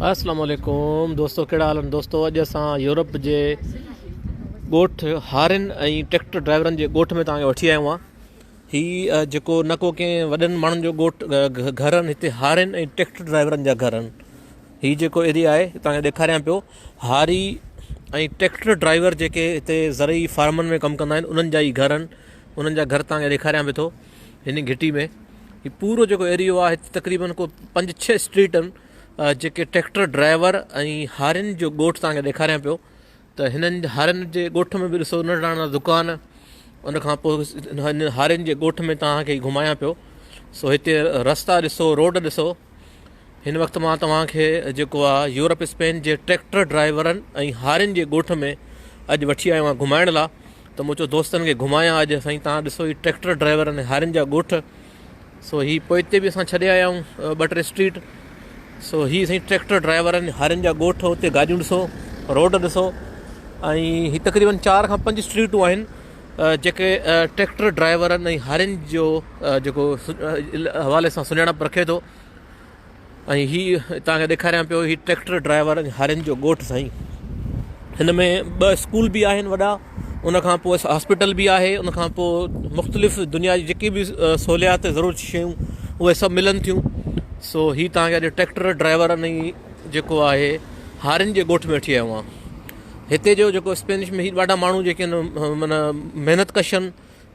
اسلام عليڪم دوستو ڪهڙا حال آهن دوستو اڄ اسان يورپ جي ڳوٺ هارين ۽ ٽريڪٽر ڊرائيورن جي ڳوٺ ۾ توهان کي وٺي آيو آهيان هي جيڪو نه ڪو ڪنهن وڏن ماڻهن جو ڳوٺ گهر آهن هتي هارين ۽ ٽريڪٽر ڊرائيورن جا گهر آهن هي جيڪو ايريا آهي توهان کي ڏيکاريان پيو هاري ۽ ٽريڪٽر ڊرائيور جيڪي هتي زرعي فارمن ۾ ڪم ڪندا آهن انهن جا ئي گهر آهن انهن جا گهر توهان کي ڏيکاريان پيو ٿو هن گهٽي ۾ هي پورو جيڪو ايريو آهي هتي تقريبن ڪو پنج ڇهه اسٽريٽ آهن جيڪي ٽريڪٽر ڊرائيور ۽ هارين جو ڳوٺ توهان کي ڏيکاريان پيو ته هنن هارين جي ڳوٺ ۾ به ڏسو ننڍڙا ننڍڙا دڪان ان کان پوء هن هارين جي ڳوٺ ۾ توهان کي گهمايان پيو سو هتي رستا ڏسو روڊ ڏسو هن وقت مان توهان کي جيڪو آهي يورپ اسپين جي ٽريڪٽر ڊرائيورن ۽ هارين جي ڳوٺ ۾ اڄ وٺي آيو آهيان گهمائڻ لاء ته مون چيو دوستن کي گهمايان اڄ سائين توهان ڏسو هي ٽريڪٽر ڊرائيور ۽ هارين جا ڳوٺ سو هي پوئتي به اسان ڇڏي آيا آهيون ٻه ٽي اسٽريٽ سو هي سائين ٽريڪٽر ڊرائيور ۽ هارين جا ڳوٺ اتي گاڏيون ڏسو روڊ ڏسو ۽ هي تقريبن چار کان پنج اسٽريٽون آهن جيڪي ٽريڪٽر ڊرائيورن ۽ هارين جو جيڪو حوالي سان سڃاڻپ رکي ٿو ۽ هي توهان کي ڏيکاريان پيو هي ٽريڪٽر ڊرائيور ۽ هارين جو ڳوٺ سائين هن ۾ ٻه اسڪول به آهن وڏا ان کان پوء هاسپيٽل به آهي ان کان پوء مختلف دنيا جي جيڪي به سهوليات ضرورت جون شيون اهي سڀ ملن ٿيون سو هي توهان کي اڄ ٽريڪٽر ڊرائيورن ۽ جيڪو آهي هارين جي ڳوٺ ۾ وٺي آيو آهيان هتي جو جيڪو اسپينش ۾ هي ڏاڍا ماڻهو جيڪي آهن معنيٰ محنت ڪش آهن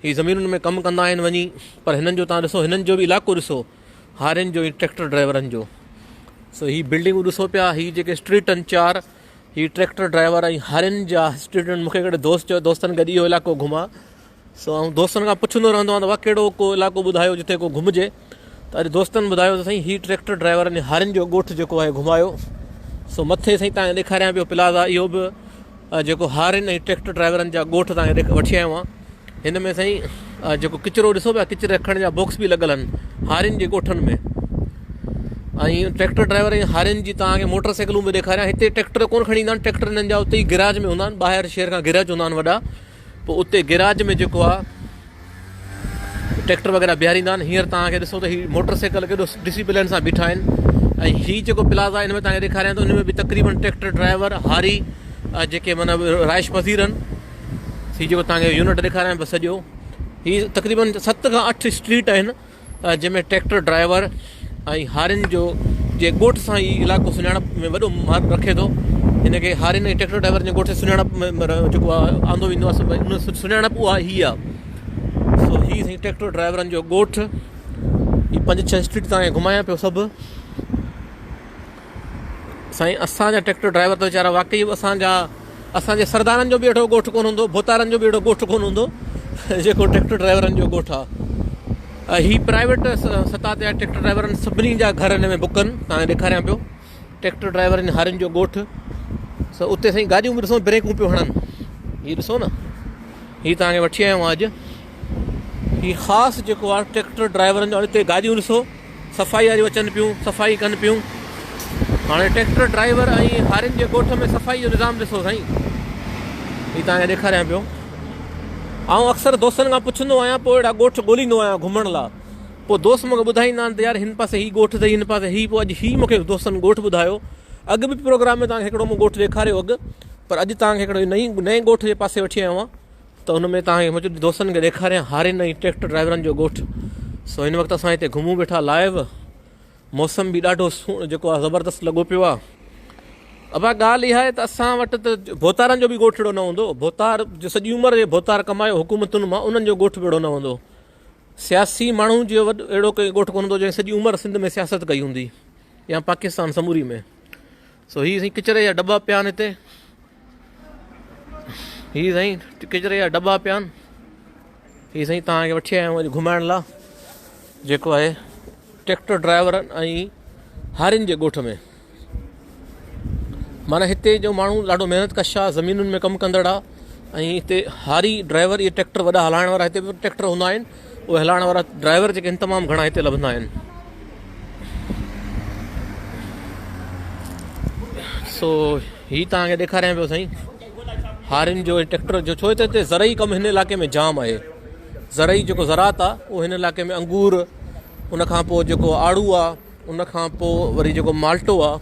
هي زمينن ۾ ڪم ڪندا آهن وڃي پر هنن جو تان ڏسو هنن جو به علائقو ڏسو هارين جو ۽ ٽريڪٽر ڊرائيورن جو سو هي بلڊنگون ڏسو پيا هي جيڪي اسٽريٽ آهن چار هي ٽريڪٽر ڊرائيور ۽ هارين جا اسٽريٽ آهن مونکي هڪڙي دوست چيو دوستن گڏ اهو علائقو گهما سو آئون دوستن کان پڇندو رهندو آهيان ته ڪهڙو ڪو علائقو ٻڌايو جتي ڪو گهمجي ته اڄ دوستن ٻڌايو ته سائين هي ٽريڪٽر ڊرائيور ۽ هارين جو ڳوٺ جيڪو آهي گهمايو سو مٿي سائين تان ڏيکاريان پيو پلازا اهو به جيڪو هارين ۽ ٽريڪٽر ڊرائيورن جا ڳوٺ تان وٺي آيو آهيان هن ۾ سائين جيڪو ڪچرو ڏسو پيا ڪچري رکڻ جا باڪس به لڳل آهن هارين جي ڳوٺن ۾ ۽ ٽريڪٽر ڊرائيور ۽ هارين جي توهان کي موٽر سائيڪلون به ڏيکاريان هتي ٽريڪٽر ڪون کڻي ايندا آهن ٽريڪٽر هنن جا اتي ئي گراج ۾ هوندا آهن ٻاهر شهر کان گراج هوندا آهن وڏا پوء اتي گيراج ۾ جيڪو آ ٽريڪٽر وغيره بيهاريندا آهن هينئر توهان کي ڏسو ته هي موٽر سائيڪل ڪيڏو ڊسيپلين سان بيٺا آهن ۽ هي جيڪو پلازا ان ۾ توهان کي ڏيکاريان ٿو ان ۾ به تقريبن ٽريڪٽر ڊرائيور هاري جيڪي معنيٰ رهائش پذير آهن هي جيڪو توهان کي يونٽ ڏيکاريان پيو سڄو هي تقريبن ست کان اٺ اسٽريٽ آهن جنهن ۾ ٽريڪٽر ڊرائيور ۽ هارين جو جي ڳوٺ سان هي علائقو سڃاڻپ ۾ وڏو مان رکي ٿو هن کي هارين ۽ ٽريڪٽر ڊرائيور جي ڳوٺ جي سڃاڻپ ۾ جيڪو آهي آندو ويندو آهي ان سڃاڻپ اها هي آهي سو هي سائين ٽريڪٽر ڊرائيورن جو ڳوٺ هي پنج ڇهه اسٽريٽ تان گهمايان پيو سڀ سائين اسان جا ٽريڪٽر ڊرائيور ته ويچارا واقعي اسان جا اسان جي سردارن جو به اهڙو ڳوٺ ڪونه هوندو ڀوتارن جو به اهڙو ڳوٺ ڪونه هوندو جيڪو ٽريڪٽر ڊرائيورن جو ڳوٺ آهي هي پرائيويٽ سطح تي ٽريڪٽر ڊرائيورن سڀني جا گهر هن ۾ بڪ آهن توهان کي ڏيکاريان پيو ٽريڪٽر ڊرائيورن هارين جو ڳوٺ سو اتي سائين گاڏيون به ڏسو بريڪون پيو هڻن هي ڏسو نه هي توهان کي وٺي آيو آهيان اڄ هي خاص جيڪو آهي ٽريڪٽر ڊرائيورن جو هتي گاڏيون ڏسو صفائي واريون اچن پيون صفائي ڪن پيون هاڻي ٽريڪٽر ڊرائيور ۽ هارين جي ڳوٺ ۾ صفائي جو نظام ڏسو سائين هي توهان کي ڏيکاريان پيو آئون اڪثر دوستن کان پڇندو آهيان پوء اهڙا ڳوٺ ڳوليندو آهيان گهمڻ لاء پوء دوست مونکي ٻڌائيندا آهن ته يار هن پاسي هي ڳوٺ اٿئي هن پاسي هي پوء اڄ هي مونکي دوستن ڳوٺ ٻڌايو اڳ به پروگرام ۾ توهان کي هڪڙو مون ڳوٺ ڏيکاريو اڳ پر اڄ توهان کي هڪڙو نئين نئين ڳوٺ جي پاسي وٺي آيو آهيان ته ان ۾ توهان کي منهنجي دوستن کي ڏيکاريان هارين ۽ ٽريڪٽر ڊرائيورن جو ڳوٺ سو هن وقت اسان هتي گهمون ويٺا لائيو موسم به ڏاڍو سهڻو جيڪو آهي زبردست لڳو پيو آهي ابا ڳالهه اها آهي ته اسان وٽ ته ڀوتارن جو به ڳوٺ اهڙو نه هوندو ڀوتار جو سڄي عمر جي ڀوتار ڪمايو حڪومتن مان انهن جو ڳوٺ به اهڙو نه هوندو سياسي ماڻهو جو وڏو اهڙو ڪوئي ڳوٺ ڪونه هوندو جنهن سڄي عمر سنڌ ۾ سياست ڪئي هوندي يا پاڪستان سموري ۾ سو هي سائين ڪچري جا ڊٻا پيا آهن هتي هي سائين ڪچري جا ڊٻا پيا آهن هي سائين توهان کي وٺي آيو آهيان اڄ گهمائڻ لاء جيڪو آهي ٽريڪٽر ڊرائيورن ۽ هارين جي ڳوٺ ۾ معنيٰ هتي جو ماڻهو ڏاڍو محنت ڪش آهي زمينن ۾ ڪم ڪندڙ آهي ۽ هتي هاري ڊرائيور اهي ٽريڪٽر وڏا هلائڻ وارا هتي به ٽريڪٽر هوندا آهن اهي هلائڻ وارا ڊرائيور جيڪي آهن تمام گهڻا هتي لڀندا آهن سو هي توهان کي ڏيکاريان پيو سائين هارين جو ٽريڪٽر جو ڇو ته هتي زرعي ڪم هن علائقي ۾ جام آهي زرعي جيڪو زراعت آهي اهو هن علائقي ۾ انگور ان کان پوء جيڪو آڙو آهي ان کان پوء وري جيڪو مالٽو آهي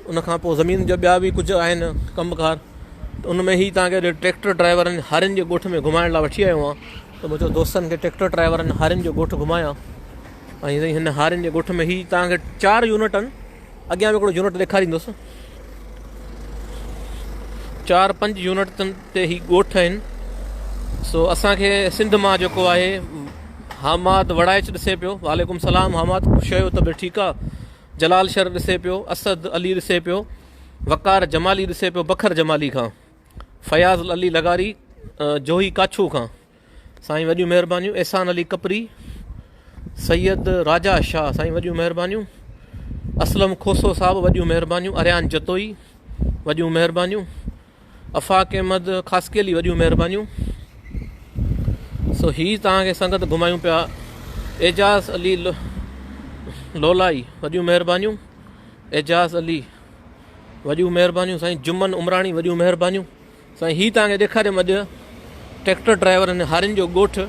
ان کان پوء زمين جا ٻيا به ڪجهه آهن ڪم ڪار ته ان ۾ هي توهان کي ٽريڪٽر ڊرائيورن هارين جي ڳوٺ ۾ گهمائڻ لاء وٺي آيو آهيان ته مون چيو دوستن کي ٽريڪٽر ڊرائيورن هارين جو ڳوٺ گهمايان ۽ سائين هن هارين جي ڳوٺ ۾ هي توهان کي چار يونٽ آهن اڳيان به هڪڙو يونٽ ڏيکاريندس چار پنج يونٽن تي هي ڳوٺ آهن سو اسان کي سنڌ مان جيڪو آهي حماد وڙائچ ڏسي پيو وعليڪم سلام حماد خوش آهيو طبيعت ٺيڪ آ جلال شر ڏسي پيو اسد علي ڏسي پيو وقار جمالي ڏسي پيو بکر جمالي کان فياض علي لغاري جوهي ڪاڇو کان سائين وڏيون مهربانيون احسان علي ڪپري سيد راجا شاهه سائين وڏيون مهربانيون اسلم کوسو صاحب وڏيون مهربانيون اريان جتوئي وڏيون مهربانيون افاق احمد خاصخيلي وڏيون مهربانيون سو هي توهان کي سنگت گهمايون پيا اعجاز علي لولائي وڏيون مهربانيون اعجاز علي وڏيون مهربانيون سائين جمن عمراڻي وڏيون مهربانيون سائين هي توهان کي ڏيکاريم اڄ ٽريڪٽر ڊرائيورن هارين جو ڳوٺ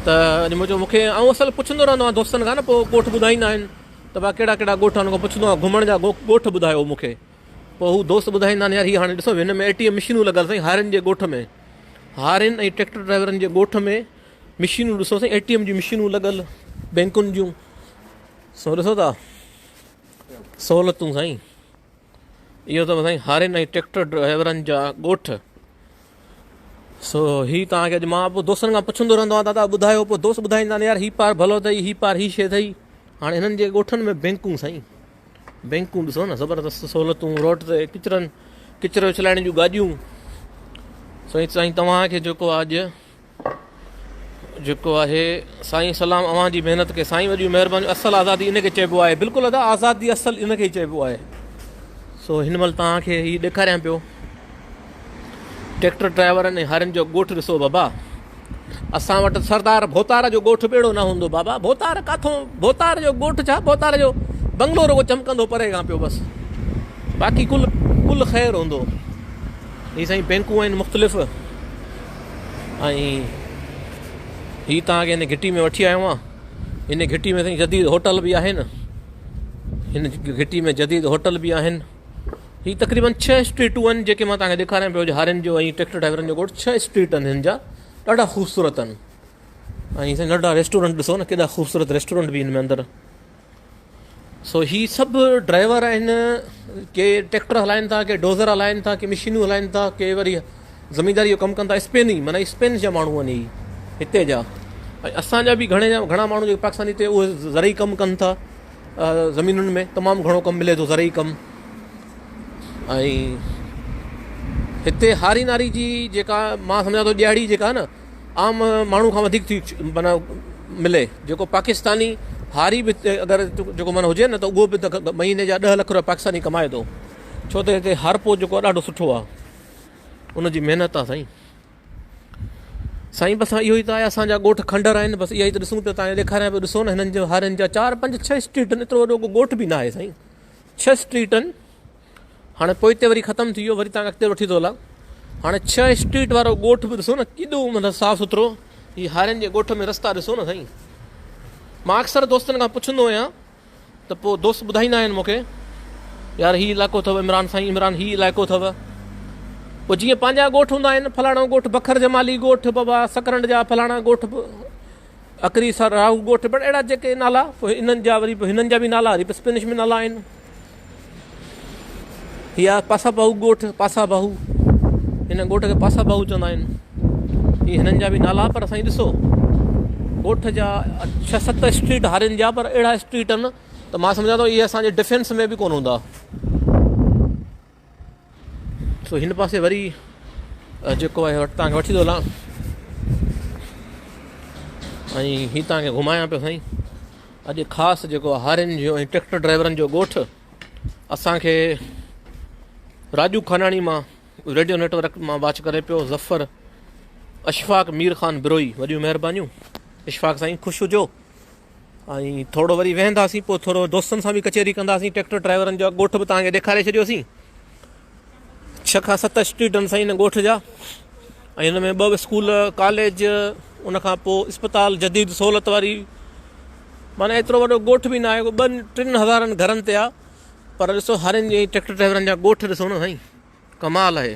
ته اڄ مون مونکي آئون اصل پڇندو رهندو آهيان دوستن کان نه پوء ڳوٺ ٻڌائيندا آهن ته ڀا ڪهڙا ڪهڙا ڳوٺ آهن پڇندو آهيان گهمڻ جا ڳوٺ ٻڌايو مونکي پوء هو دوست ٻڌائيندا آهن يار هي هاڻي ڏسو هن ۾ اي ٽي ايم مشينون لڳل سائين هارين جي ڳوٺ ۾ هارين ۽ ٽريڪٽر ڊرائيورن جي ڳوٺ ۾ مشينون ڏسو سائين اي ٽي ايم جون مشينون لڳل بينڪن جون سو ڏسو ٿا سهولتون سائين اهو اٿو سائين هارين ۽ ٽريڪٽر ڊرائيورن جا ڳوٺ سو هي توهان کي اڄ مان پوء دوستن کان پڇندو رهندو آهيان دادا ٻڌايو پوء دوست ٻڌائيندا آهن يار هي پار ڀلو اٿئي هي پار هي شي اٿئي هاڻي هنن جي ڳوٺن ۾ بينڪون سائين بينڪون ڏسو نه زبردست سهولتون روڊ تي ڪچرن ڪچرو اڇلائڻ جون گاڏيون سائين سائين توهان کي جيڪو آ اڄ جيڪو آهي سائين سلام اوهان جي محنت کي سائين وڏيون مهربانيون اصل آزادي ان کي چئبو آهي بلڪل ادا آزادي اصل ان کي ئي چئبو آهي سو هن مهل توهان کي هي ڏيکاريان پيو ٽريڪٽر ڊرائيورن ۽ هارين جو ڳوٺ ڏسو بابا اسان وٽ سردار ڀوتار جو ڳوٺ به اهڙو نه هوندو بابا ڀوتار ڪاٿو ڀوتار جو ڳوٺ ڇا ڀوتار جو بنگلو رڳو چمڪندو پري کان پيو بس باقي ڪل ڪل خير هوندو هي سائين بينڪون آهن مختلف ۽ هي توهان کي هن گهٽي ۾ وٺي آيو آهيان هن گهٽي ۾ سائين جديد هوٽل به آهن هن گهٽي ۾ جديد هوٽل به آهن هي تقريبن ڇهه اسٽريٽون آهن جيڪي مان توهان کي ڏيکاريان پيو هارين جو ۽ ٽريڪٽر ڊرائيورن جو ڳوٺ ڇهه اسٽريٽ آهن هن جا ڏاڍا خوبصورت آهن ۽ سائين ننڍا ريسٽورنٽ ڏسو نه ڪيڏا خوبصورت ريسٽورنٽ به هن ۾ اندر سو هي سڀ ڊرائيور آهن ڪي ٽريڪٽر هلائن ٿا ڪي ڊوزر هلائن ٿا ڪي مشينون هلائن ٿا ڪي وري زمينداري جو ڪم ڪن ٿا اسپيني معنيٰ اسپين جا ماڻهو آهن هي هتي جا ۽ اسان جا به گهڻي جا گهڻا ماڻهو جيڪي پاڪستاني هتي اهي زرعي ڪم ڪن ٿا زمينن ۾ تمام گهڻو ڪم ملي ٿو زرعي ڪم ۽ هتي هاري ناري جي جيڪا مان سمجهان ٿو ڏيهاڙي جيڪا نه عام ماڻهو کان وڌيڪ ٿي معنيٰ ملي جيڪو پاڪستاني هاري به اگر جيڪو معنيٰ هجي نه ته اهو به مهيني جا ڏهه لک روپيا پاڪستاني ڪمائي ٿو ڇو ته هتي هارپو جيڪو آهي ڏاڍو سٺو آهي ان جي محنت آهي سائين سائين بس اهو ئي ته آهي اسان جا ڳوٺ کنڊر آهن بس اها ئي ته ڏسون پيا تان ڏيکاريان پيو ڏسو نه هنن جو هارين جا چار پنج ڇهه اسٽريٽ آهن ايترو وڏو ڳوٺ به نه آهي سائين ڇهه اسٽريٽ آهن هاڻي پوئتي وري ختم ٿي ويو وري تان اڳتي وٺي ٿو هلان هاڻي ڇهه اسٽريٽ وارو ڳوٺ به ڏسو نه ڪيڏو مطلب صاف سٿرو هي هارين جي ڳوٺ ۾ رستا ڏسو نه سائين مان اڪثر دوستن کان پڇندو آهيان ته پوء دوست ٻڌائيندا آهن مونکي يار هي علائقو اٿو عمران سائين عمران هي علائقو اٿو پوء جيئن پنهنجا ڳوٺ هوندا آهن فلاڻو ڳوٺ بکر جمالي ڳوٺ بابا سڪرنڊ جا فلاڻا ڳوٺ اڪري سر راهو ڳوٺ پڻ اهڙا جيڪي نالا پوء انهن جا وري هنن جا به نالا وري اسپينش ۾ نالا آهن هي آهي پاسا باهو ڳوٺ پاسا باهو هن ڳوٺ کي پاسا باهو چوندا آهن هي هنن جا به نالا پر سائين ڏسو ڳوٺ جا ڇهه ست اسٽريٽ هارين جا پر اهڙا اسٽريٽ آهن ته مان سمجهان ٿو اهي اسانجي ڊفينس ۾ به ڪونه هوندا سو هن پاسي وري جيڪو آهي توهان کي وٺي ٿو هلان ۽ هي توهان کي گهمايان پيو سائين اڄ خاص جيڪو هارين جو ۽ ٽريڪٽر ڊرائيورن جو ڳوٺ اسان کي راجو خاناڻي مان ريڊيو نيٽورڪ مان واچ ڪري پيو ظفر اشفاق مير خان بروهي وڏيون مهربانيون اشفاق سائين خوش هجو ۽ ٿورو وري ويهنداسين پوء ٿورو دوستن سان به ڪچهري ڪنداسين ٽريڪٽر ڊرائيورن جو ڳوٺ به توهان کي ڏيکاري ڇڏيوسين ڇهه کان ست اسٽريٽ آهن سائين هن ڳوٺ جا ۽ هن ۾ ٻه اسڪول ڪاليج ان کان پوء اسپتال جديد سهولت واري معنيٰ ايترو وڏو ڳوٺ به نه آهي ٻن ٽن هزارن گهرن تي آهي پر ڏسو هارين جي ٽريڪٽر ڊرائيورن جا ڳوٺ ڏسو نه سائين ڪمال آهي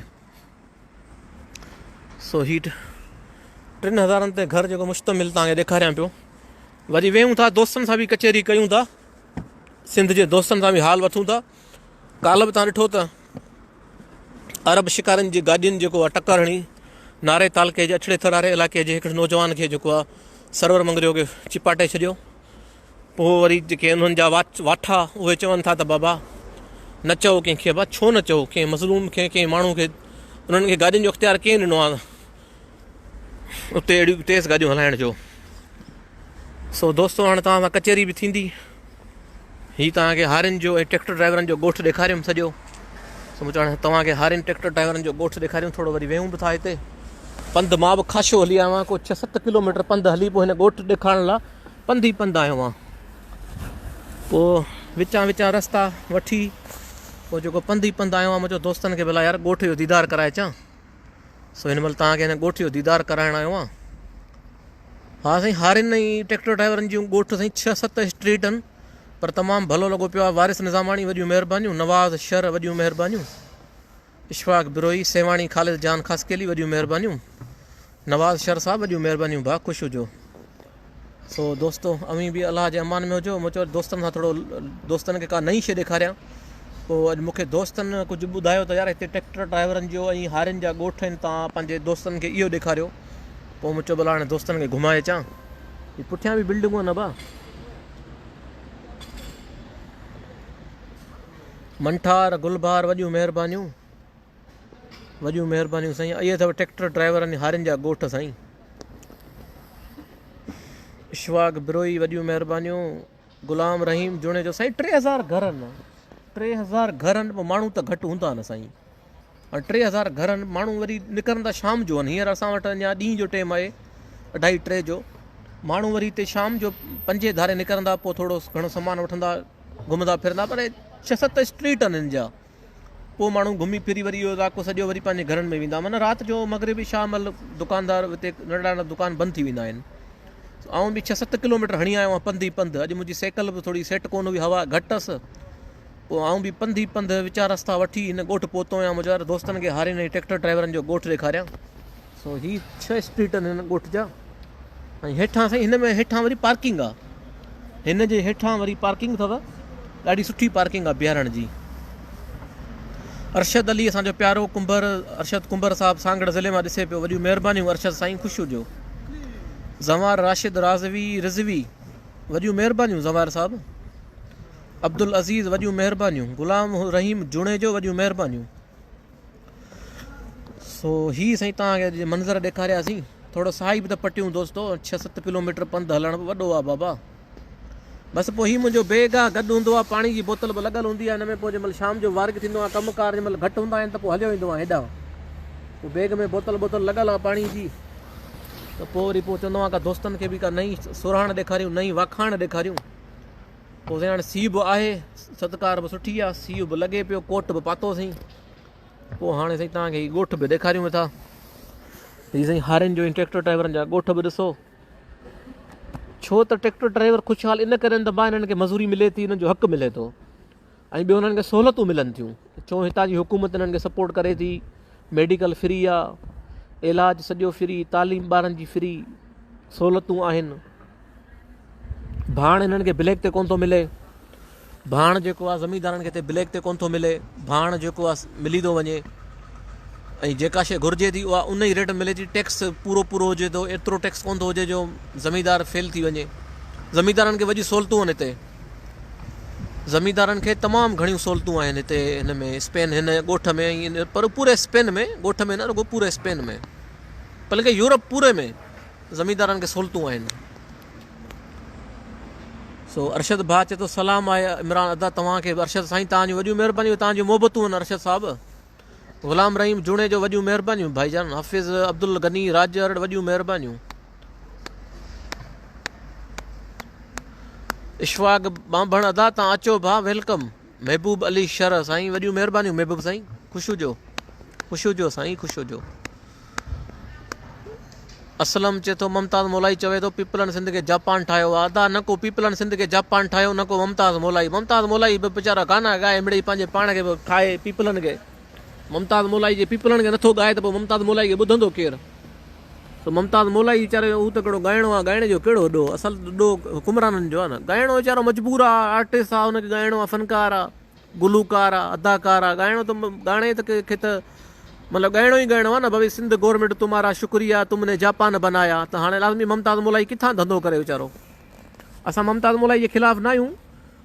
سو هي ٽن هزارن تي گهر جيڪو مشتمل تان کي ڏيکاريان پيو وري ويهون ٿا دوستن سان به ڪچهري ڪيون ٿا سنڌ جي دوستن سان به حال وٺون ٿا ڪالهه به تان ڏٺو ته عرب شڪارين جي گاڏين جيڪو آهي ٽڪر هڻي ناري تعلقي جي اڇڙي ٿر واري علائقي جي هڪڙي نوجوان کي جيڪو آهي سرور مڱريو کي چپاٽي ڇڏيو پوء وري جيڪي انهن جا واٺا اهي چون ٿا ته بابا نه چئو ڪنهن کي ابا ڇو نه چئو ڪنهن مظلوم کي ڪنهن ماڻهو کي انهن کي گاڏين جو اختيار ڪنهن ڏنو آهي اتي اهڙيون تيز گاڏيون هلائڻ جو سو دوستو هاڻي توهان سان ڪچهري به ٿيندي هي توهان کي هارين جو ۽ ٽريڪٽر ڊرائيورن جو ڳوٺ ڏيکاريم سڄو سو مون چيو توهان کي هارين ٽريڪٽر ڊرائيورن جو ڳوٺ ڏيکاريون ٿورو وري ويهون به ٿا هتي پنڌ مان به خاشو هلي آيو آهيان ڪو ڇهه ست ڪلوميٽر پنڌ هلي پوء هن ڳوٺ ڏيکارڻ لاء پنڌ ئي پنڌ آيو آهيان پوء وچان وچان رستا وٺي پوء جيڪو پنڌ ئي پنڌ آيو آهيان مون چيو دوستن کي ڀلا يار ڳوٺ جو ديدار ڪرائي اچان سو هن مهل توهان کي هن ڳوٺ جو ديدار ڪرائڻ آيو آهيان ها سائين هارين ۽ ٽريڪٽر ڊرائيورن جون ڳوٺ سائين ڇهه ست اسٽريٽ آهن پر تمام ڀلو لڳو پيو آهي وارث نظاماڻي وڏيون مهربانيون نواز شر وڏيون مهربانيون اشفاق بروهي سيواڻي خالد جان خاصخيلي وڏيون مهربانيون نواز شر صاحب وڏيون مهربانيون ڀا خوش هجو سو دوستو اوهين به الله جي امان ۾ هجو مون چيو دوستن سان ٿورو دوستن کي ڪا نئين شي ڏيکاريان پوء اڄ مونکي دوستن ڪجهه ٻڌايو ته يار هتي ٽريڪٽر ڊرائيورن جو ۽ هارين جا ڳوٺ آهن تان پنهنجي دوستن کي اهو ڏيکاريو پوء مون چيو ڀلا هاڻي دوستن کي گهمائي اچان هي پٺيان به بلڊنگون آهن ابا منٺار گلبهار وڏيون مهربانيون وڏيون مهربانيون سائين اهي اٿو ٽريڪٽر ڊرائيور ۽ هارين جا ڳوٺ سائين اشواق بروهي وڏيون مهربانيون غلام رحيم جوڻيجو سائين 3000 گهر آهن 3000 گهر آهن پوء ماڻهو ته گهٽ هوندا نه سائين هاڻي 3000 گهر آهن ماڻهو وري نڪرندا شام جو آهن هينئر اسان وٽ اڃا ڏينهن جو ٽيم آهي اڍائي ٽي جو ماڻهو وري هتي شام جو پنجين ڌاري نڪرندا پوء ٿورو گهڻو سامان وٺندا گهمندا ڦرندا پر ڇهه ست اسٽريٽ آهن هن جا پوء ماڻهو گهمي ڦري وري اهو علائقو سڄو وري پنهنجي گهرن ۾ ويندا معنيٰ رات جو مغرب عشاء مهل دڪاندار هتي ننڍڙا ننڍڙا دڪان بند ٿي ويندا آهن آئون به ڇهه ست ڪلوميٽر هڻي آيو آهيان پنڌ ئي پنڌ اڄ منهنجي سائيڪل به ٿوري سيٽ ڪونه هئي هوا گهٽ هئس پوء آئون به پنڌ ئي پنڌ وچان رستا وٺي هن ڳوٺ پهتو آهيان منهنجا دوستن کي هارين ۽ ٽريڪٽر ڊرائيورن جو ڳوٺ ڏيکاريان سو هي ڇهه اسٽريٽ آهن هن ڳوٺ جا ۽ هيٺان سائين هن ۾ هيٺان وري پارڪنگ آ هن جي هيٺان وري پارڪنگ اٿو ڏاڍي سٺي پارڪنگ آ بيهارڻ جي ارشد علي اسان جو پيارو ڪنڀر ارشد ڪنڀر صاحب سانگهڙ ضلعي مان ڏسي پيو وڏيون مهربانيون ارشد سائين خوش هجو زوار راشد رازوي رضوي وڏيون مهربانيون زوار صاحب عبدالعزيز وڏيون مهربانيون غلام رحيم جوڻيجو وڏيون مهربانيون سو هي سائين توهان کي اڄ منظر ڏيکارياسين ٿورو ساهي به ته پٽيون دوستو ڇهه ست ڪلوميٽر پنڌ هلڻ به وڏو آ بابا بس پوء هي منهنجو بيگ آ گڏ هوندو آ پاڻي جي بوتل به لڳل هوندي آ هن ۾ پوء جنهن مهل شام جو وارگ ٿيندو آ ڪم ڪار جنهن مهل گهٽ هوندا آهن ته پوء هليو ايندو آ هيڏانهن پوء بيگ ۾ بوتل بوتل لڳل آ پاڻي جي ته پوء وري پوء چوندو آ ڪا دوستن کي به ڪا نئين سرهاڻ ڏيکاريون نئين واکاڻ ڏيکاريون پوء سائين هاڻي سيء به آهي ستڪار به سٺي آ سيء به لڳي پيو ڪوٽ به پاتو سائين پوء هاڻي سائين توهان کي هي ڳوٺ به ڏيکاريون ٿا هي سائين هارين جو ٽريڪٽر ڊرائيورن جا ڳوٺ به ڏسو ڇو ته ٽريڪٽر ڊرائيور خوشحال ان ڪري ته انهن کي مزوري ملي ٿي انهن جو حق ملي ٿو ۽ ٻيو انهن کي سهولتون ملن ٿيون ڇو هتان جي حڪومت انهن کي سپورٽ ڪري ٿي ميڊيڪل فري آ علاج سڄو فري تعليم ٻارن جي فري سهولتون آهن ڀاڻ هنن کي بليڪ تي ڪونه ٿو ملي ڀاڻ جيڪو آهي زميندارن کي هتي بليڪ تي ڪونه ٿو ملي ڀاڻ جيڪو آهي ملي ٿو وڃي ۽ جيڪا شي گهرجي ٿي اها ان ئي ريٽ ملي ٿي ٽيڪس پورو پورو هجي ٿو ايترو ٽيڪس ڪونه ٿو هجي جو زميندار فيل ٿي وڃي زميندارن کي وڏيون سهولتون آهن هتي زميندارن کي تمام گهڻيون سهولتون آهن هتي هن ۾ اسپين هن ڳوٺ ۾ پر پوري اسپين ۾ ڳوٺ ۾ نه رڳو پوري اسپين ۾ بلڪه يورپ پوري ۾ زميندارن کي سهولتون آهن. سو ارشد ڀاء چئي ٿو سلام آهي عمران ادا توهان کي به ارشد سائين توهان جون وڏيون مهربانيون توهان جون محبتون آهن ارشد صاحب غلام رحيم جوڻيجو وڏيون مهربانيون ڀائي جان حافظ عبدالغني راڄڙ وڏيون مهربانيون اشفاق ٻانڀڻ ادا تان اچو ڀاء welcome محبوب علي شر سائين وڏيون مهربانيون محبوب سائين خوش هجو خوش هجو سائين خوش هجو. اسلم چئي ٿو ممتاز مولائي چوي ٿو پيپلن سنڌ کي جاپان ٺاهيو آ ادا نه ڪو پيپلن سنڌ کي جاپان ٺاهيو نه ڪو ممتاز مولائي ممتاز مولائي به ويچارا گانا ڳائي مڙئي پنهنجي پاڻ کي به ٺاهي پيپلن کي ممتاز مولائي جي پيپلن کي نٿو ڳائي ته پوء ممتاز مولائي کي ٻڌندو ڪير سو ممتاز مولائي ويچاري هو ته ڪهڙو ڳائڻو آ ڳائڻي جو ڪهڙو ڏوهه اصل ڏوهه حڪمرانن جو آ نه ڳائڻو ويچارو مجبور آ آرٽسٽ آ ان کي ڳائڻو آ فنڪار آ گلوڪار آ اداڪار آ ڳائڻو ته ڳاڻي ته ڪنهن کي ته مطلب ڳائڻو ئي ڳائڻو آ نه ڀوي سنڌ گورنمينٽ تمهارا شڪريه تم ني جاپان بنايا ته هاڻي لازمي ممتاز مولائي ڪٿان ڌنڌو ڪري ويچارو اسان ممتاز مولائي جي خلاف نه آهيون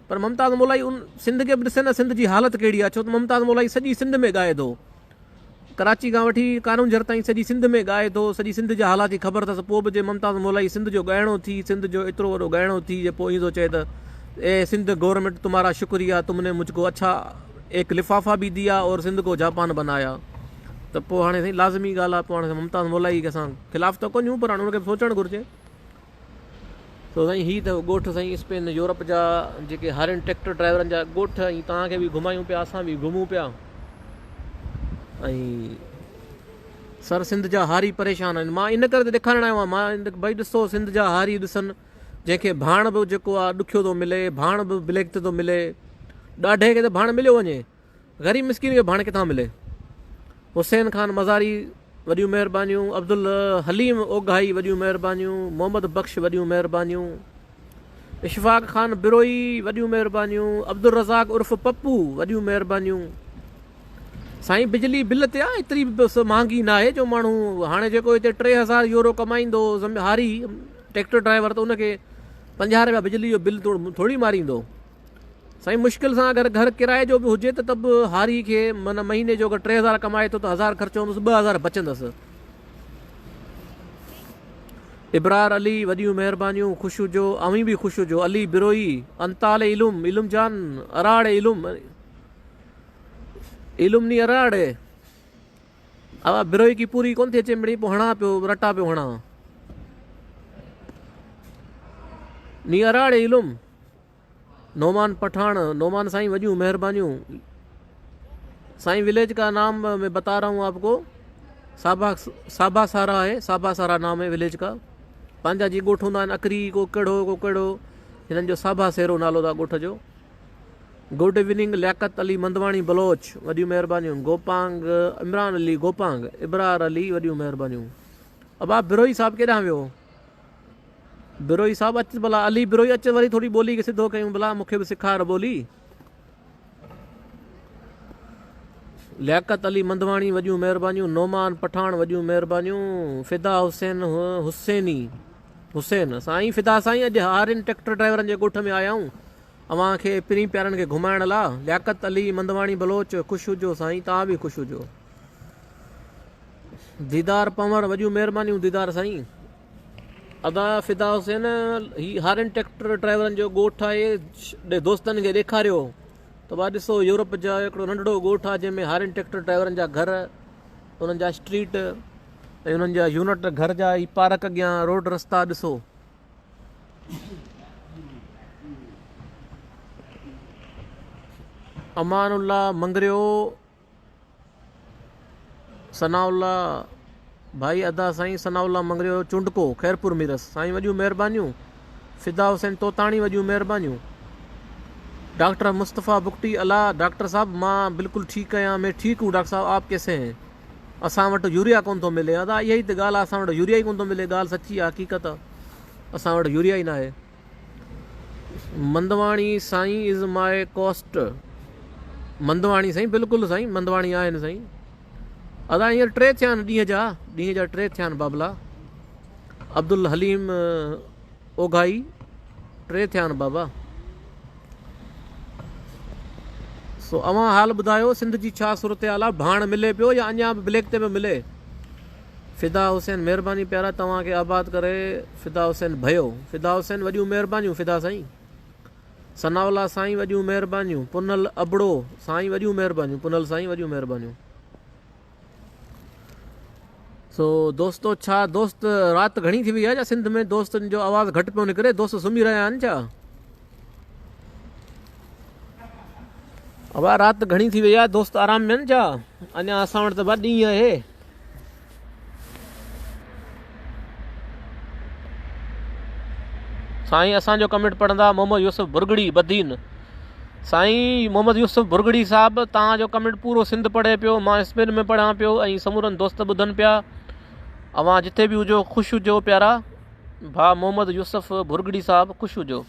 پر ممتاز مولائي ان سنڌ کي به ڏسي نه سنڌ جي حالت ڪهڙي آ ڇو ته ممتاز مولائي سڄي سنڌ ۾ ڳائي ٿو ڪراچي کان وٺي ڪارونجهر تائين سڄي سنڌ ۾ ڳائي ٿو، سڄي سنڌ جا حالات جي خبر اٿس، پوء به جي ممتاز مولائي سنڌ جو ڳائڻو ٿي، سنڌ جو ايترو وڏو ڳائڻو ٿي جي پوء ائين ٿو چئي ته اي سنڌ گورنمينٽ تمهارا شڪريه تم ني مجھ ڪو اڇا ايڪ لفافا ڀي ديا اور سنڌ ڪو جاپان بنايا ته پوء هاڻي سائين لازمي ڳالهه آهي پوء هاڻي ممتاز مولائي کي اسان خلاف ته ڪونهيون پر هاڻي ان کي به سوچڻ گهرجي. سو سائين هي ته ڳوٺ سائين اسپين يورپ جا جيڪي هارين ٽريڪٽر ڊرائيورن جا ڳوٺ ۽ توهان کي به گهمايون پيا اسان به گهمون پيا ۽ سر سنڌ جا هاري پريشان آهن مان ان ڪري ته ڏيکارڻ آيو آهيان مان ڀائي ڏسو سنڌ جا هاري ڏسن جنهن کي ڀاڻ به جيڪو آهي ڏکيو ٿو ملي ڀاڻ به بليڪ تي ٿو ملي ڏاڍي کي ته ڀاڻ مليو وڃي غريب مسڪين کي ڀاڻ ڪٿان ملي. حسين خان مزاري وڏيون مهربانيون، عبدالحليم اوگهائي وڏيون مهربانيون، محمد بخش وڏيون مهربانيون، اشفاق خان بروهي وڏيون مهربانيون، عبدالرزاق عرف پپو وڏيون مهربانيون. سائين بجلي بل تي آ ايتري به مهانگي ناهي جو ماڻهو هاڻي جيڪو هتي 3000 يورو ڪمائيندو هاري ٽريڪٽر ڊرائيور ته ان کي 50 رپيا بجلي جو بل ٿوري ماريندو. سائين مشڪل سان اگر گهر ڪرائي جو به هجي ته ته به هاري کي معنيٰ مهيني جو اگر 3000 ڪمائي ٿو ته 1000 خرچ هوندس 2000 بچندس. ابرار علي وڏيون مهربانيون خوش هجو اوهين به خوش هجو علي بروهي انتال علم علم جان اراڙ علم علم ني اراڙ اوا بروهي ڪي پوري ڪون ٿي اچي مڙئي پو هڻان پيو رٽا پيو هڻان ني اراڙ علم نعمان پٺاڻ نعمان سائين وڏيون مهربانيون سائين وليج کا نام میں بتا رها هون آپ کو سابا سابا سارا آهي سابا سارا نام هي وليج کا پنهنجا جي ڳوٺ هوندا آهن اڪري ڪو ڪهڙو ڪو ڪهڙو هنن جو سابا سيرو نالو اٿا ڳوٺ جو گڊ ايوننگ لياقت علي مندواڻي بلوچ وڏيون مهربانيون گوپانگ عمران علي گوپانگ ابرار علي وڏيون مهربانيون ابا بروهي صاحب ڪيڏانهن ويو بروهي صاحب اچ ڀلا علي بروهي اچ وري ٿوري ٻولي کي سڌو ڪيون ڀلا مونکي به سيکار ٻولي لياقت علي مندواڻي وڏيون مهربانيون نعمان پٺاڻ وڏيون مهربانيون فدا حسين حسيني حسين سائين فدا سائين اڄ هارين ٽريڪٽر ڊرائيورن جي ڳوٺ ۾ آيا آهيون اوهان کي پرين پيارن کي گهمائڻ لا لياقت علي مندواڻي بلوچ خوش هجو سائين توهان به خوش هجو ديدار پنور وڏيون مهربانيون ديدار سائين ادا فدا حسين هي هارين ٽريڪٽر ڊرائيورن جو ڳوٺ آهي دوستن کي ڏيکاريو ته ڀا ڏسو يورپ جا هڪڙو ننڍڙو ڳوٺ آهي جنهن ۾ هارين ٽريڪٽر ڊرائيورن جا گهر انهن جا اسٽريٽ ۽ انهن جا يونٽ گهر جا هي پارڪ اڳيان روڊ رستا ڏسو امان الله مڱريو ثناء الله ڀائي ادا سائين ثناء الله مڱريو چونڊڪو خيرپور ميرس سائين وڏيون مهربانيون فدا حسين توتاڻي وڏيون مهربانيون ڊاڪٽر مصطفيٰ بگٽي الا ڊاڪٽر صاحب مان بلڪل ٺيڪ آهيان مين ٺيڪ هون ڊاڪٽر صاحب آپ ڪيسي هين اسان وٽ يوريا ڪون ٿو ملي ادا اها ئي ته ڳالهه آهي اسان وٽ يوريا ئي ڪون ٿو ملي ڳالهه سچي آهي حقيقت آهي اسان وٽ يوريا ئي ناهي مندواڻي سائين از ماء ڪاسٽ مندواڻي سائين بلڪل سائين مندواڻي آهن سائين ادا هينئر ٽي ٿيا آهن ڏينهن جا ڏينهن جا ٽي ٿيا آهن بابلا عبدالحليم اوگهائي ٽي ٿيا آهن بابا سو اوهان حال ٻڌايو سنڌ جي ڇا صورتحال آهي ڀاڻ ملي پيو يا اڃا به بليڪ تي پيو ملي فدا حسين مهرباني پيارا توهان کي آباد ڪري فدا حسين ڀيو فدا حسين وڏيون مهربانيون فدا سائين ثناء الله سائين وڏيون مهربانيون پنهل ابڙو سائين وڏيون مهربانيون پنهل سائين وڏيون مهربانيون سو دوستو ڇا دوست رات گهڻي ٿي وئي آهي ڇا سنڌ ۾ دوستن جو آواز گهٽ پيو نڪري دوست سمهي رهيا آهن ڇا ابا رات گهڻي ٿي وئي آهي دوست آرام ۾ آهن ڇا اڃا اسان وٽ ته ٻه ڏينهن آهي. سائين اسان جو ڪمينٽ پڙهندا محمد يوسف ڀرڳڙي بدين سائين محمد يوسف ڀرڳڙي صاحب توهان جو ڪمينٽ پورو سنڌ پڙهي پيو مان اسپين ۾ پڙهان پيو ۽ سمورن دوست ٻڌن پيا اوهان جتي به هجو خوش هجو پيارا ڀاء محمد يوسف ڀرڳڙي صاحب خوش هجو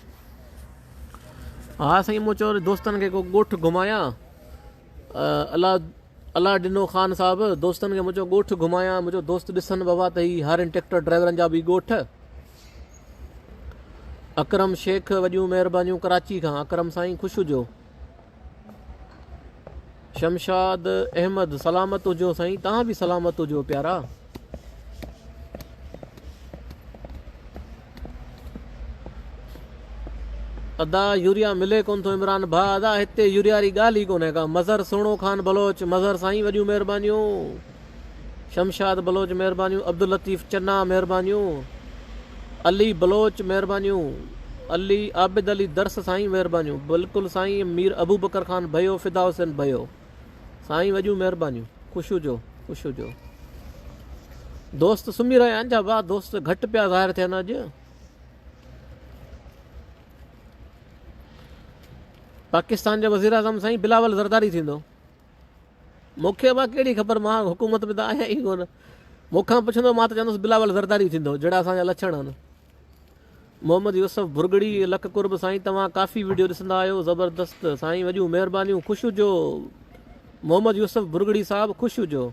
ها سائين مون چيو دوستن کي ڪو ڳوٺ گهمايان الله الله ڏنو خان صاحب دوستن کي مون چيو ڳوٺ گهمايان مون چيو دوست ڏسن بابا ته هي هارين ٽريڪٽر ڊرائيورن جا به ڳوٺ اڪرم شيخ وڏيون مهربانيون ڪراچي کان اڪرم سائين خوش هجو شمشاد احمد سلامت هجو سائين تهان به سلامت هجو پيارا ادا يوريا ملي ڪون ٿو عمران ڀاء ادا هتي يوريا واري ڳالهه ئي ڪونهي ڪا مظهر سهڻو خان بلوچ مظهر سائين وڏيون مهربانيون شمشاد بلوچ مهربانيون عبداللطيف چنا مهربانيون علي بلوچ مهربانيون علي عابد علي درس سائين مهربانيون بلڪل سائين مير ابوبڪر خان ڀيو فدا حسين ڀيو سائين وڏيون مهربانيون خوش هجو خوش هجو دوست سمهي رهيا آهن ڇا ڀاء دوست گهٽ پيا ظاهر ٿين اڄ پاڪستان جو وزير اعظم سائين بلاول زرداري ٿيندو مونکي ڀا ڪهڙي خبر مان حڪومت ۾ ته آهيان ئي ڪونه مون کان پڇندو مان ته چوندس بلاول زرداري ٿيندو جهڙا اسان جا لڇڻ آهن محمد يوسف ڀرڳڙي لک قرب سائين توهان ڪافي وڊيو ڏسندا آهيو زبردست سائين وڏيون مهربانيون خوش هجو محمد يوسف ڀرڳڙي صاحب خوش هجو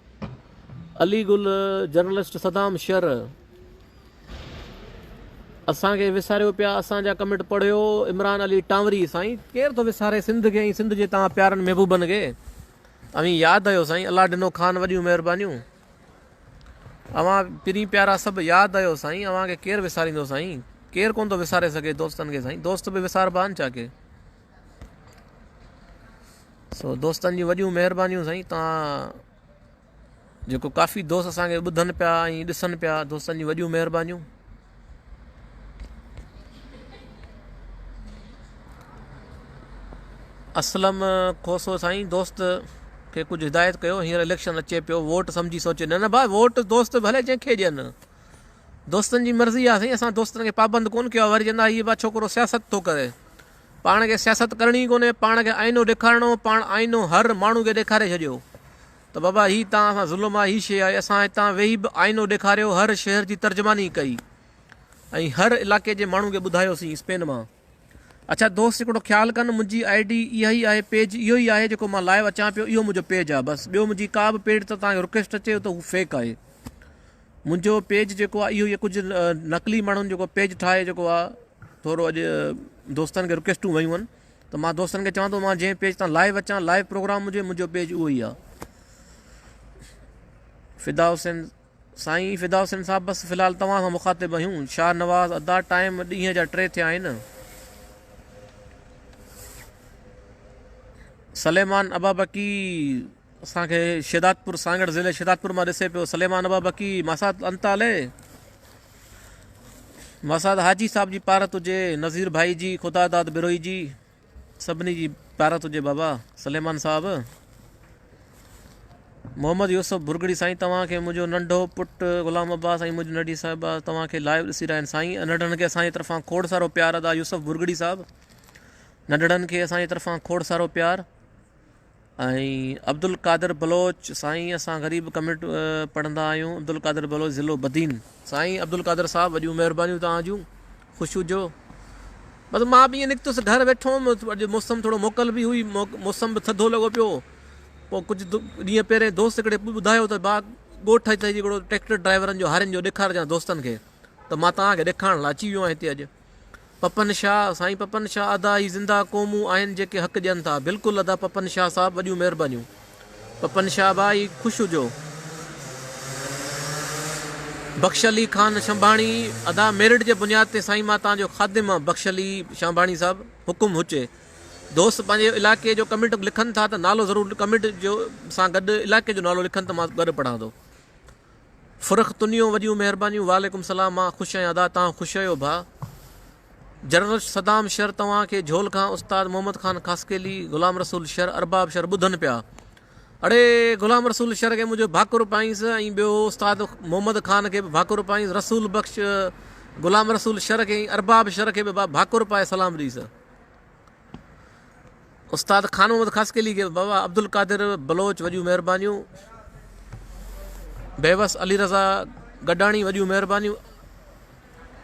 علي گل جرنلسٽ صدام شر اسان کي وساريو پيا اسان جا ڪمينٽ پڙهيو عمران علي ٽانوري سائين ڪير ٿو وساري سنڌ کي ۽ سنڌ جي توهان پيارن محبوبن کي اوهين ياد آهيو سائين الله ڏنو خان وڏيون مهربانيون اوهان پرين پيارا سڀ ياد آهيو سائين اوهان کي ڪير وساريندو سائين ڪير ڪون ٿو وساري سگهي دوستن کي سائين دوست به وساربا آهن ڇا ڪي سو دوستن جون وڏيون مهربانيون سائين توهان جيڪو ڪافي دوست اسان کي ٻڌن پيا ۽ ڏسن پيا دوستن جون وڏيون مهربانيون اسلم کوسو سائين دوست کي ڪجهه هدايت ڪيو هينئر اليڪشن اچي پيو ووٽ سمجهي سوچي نه نه ڀاء ووٽ دوست ڀلي جنهن کي ڏين دوستن جي مرضي آ سائين اسان دوستن کي پابند ڪون ڪيو وري چوندا هي با ڇوڪرو سياست ٿو ڪري پاڻ کي سياست ڪرڻي ڪونهي پاڻ کي آئينو ڏيکارڻو پاڻ آئينو هر ماڻهو کي ڏيکاري ڇڏيو ته بابا هي تان سان ظلم آ هي شي آهي اسان هتان ويهي به آئينو ڏيکاريو هر شهر جي ترجماني ڪئي ۽ هر علائقي جي ماڻهو کي ٻڌايوسين اسپين مان اڇا دوست هڪڙو خيال ڪن منهنجي I D اها ئي آهي پيج اهو ئي آهي جيڪو مان لائيو اچان پيو اهو منهنجو پيج آهي بس ٻيو منهنجي ڪا به پيج تان توهان کي رڪويسٽ اچي ته هو فيڪ آهي منهنجو پيج جيڪو آهي اهو ئي ڪجهه نقلي ماڻهن جيڪو پيج ٺاهي جيڪو آهي ٿورو اڄ دوستن کي رڪويسٽون ويون آهن ته مان دوستن کي چوان ٿو مان جنهن پيج تان لائيو اچان لائيو پروگرام هجي منهنجو پيج اهو ئي آهي فدا حسين سائين فدا حسين صاحب بس في الحال توهان سان مخاطب آهيون شاهه نواز ادا ٽائيم ڏينهن جا 3 ٿيا آهن سليمان ابابڪي اسان کي شهدادپور سانگهڙ ضلعي شهدادپور مان ڏسي پيو سليمان ابابڪي ماسات انت علي ماسات حاجي صاحب جي پارت هجي نظير ڀائي جي خدا داد بروهي جي سڀني جي پارت هجي بابا سليمان صاحب. محمد يوسف ڀرڳڙي سائين توهان کي منهنجو ننڍو پٽ غلام عباس ۽ منهنجي ننڍي صاحبه توهان کي لائيو ڏسي رهيا آهن سائين ننڍڙن کي اسان جي طرفان کوڙ سارو پيار ادا يوسف ڀرڳڙي صاحب ننڍڙن کي اسان جي طرفان کوڙ سارو پيار ۽ عبدالقادر بلوچ سائين اسان غريب ڪمينٽ پڙهندا آهيون عبدالقادر بلوچ ضلعو بدين سائين عبدالقادر صاحب وڏيون مهربانيون توهان جون خوش هجو بس مان به ائين نڪتس گهر ويٺو هوم اڄ موسم ٿورو موڪل به هئي موسم به ٿڌو لڳو پيو پوء ڪجهه ڏينهن پهرين دوست هڪڙي ٻڌايو ته با ڳوٺ هتي هڪڙو ٽريڪٽر ڊرائيورن جو هارين جو ڏيکارجان دوستن کي ته مان توهان کي ڏيکارڻ لاء اچي ويو آهيان هتي اڄ پپن شاهه سائين پپن شاهه ادا هي زنده قومون آهن جيڪي حق ڏين ٿا بلڪل ادا پپن شاهه صاحب وڏيون مهربانيون پپن شاهه ڀائي خوش هجو. بخش علي خان شنڀاڻي ادا ميرٽ جي بنياد تي سائين مان توهان جو خادم آهيان بخش علي شنڀاڻي صاحب حڪم هجي دوست پنهنجي علائقي جو ڪمينٽ لکن ٿا ته نالو ضرور ڪمينٽ جو سان گڏ علائقي جو نالو لکن ته مان گڏ پڙهان ٿو. فرخ تنيو وڏيون مهربانيون. وعليڪم سلام مان خوش آهيان ادا توهان خوش آهيو ڀاء جنرل صدام شر توهان کي جهول کان استاد محمد خان خاصخيلي غلام رسول شر ارباب شر ٻڌن پيا اڙي غلام رسول شر کي منهنجو ڀاڪر پائينس ۽ ٻيو استاد محمد خان کي به ڀاڪر پائينس رسول بخش غلام رسول شر کي ۽ ارباب شر کي به ڀاڪر پائي سلام ڏيس. استاد خان محمد خاصخيلي کي بابا عبدالقادر بلوچ وڏيون مهربانيون. بيوس علي رضا گڏاڻي وڏيون مهربانيون.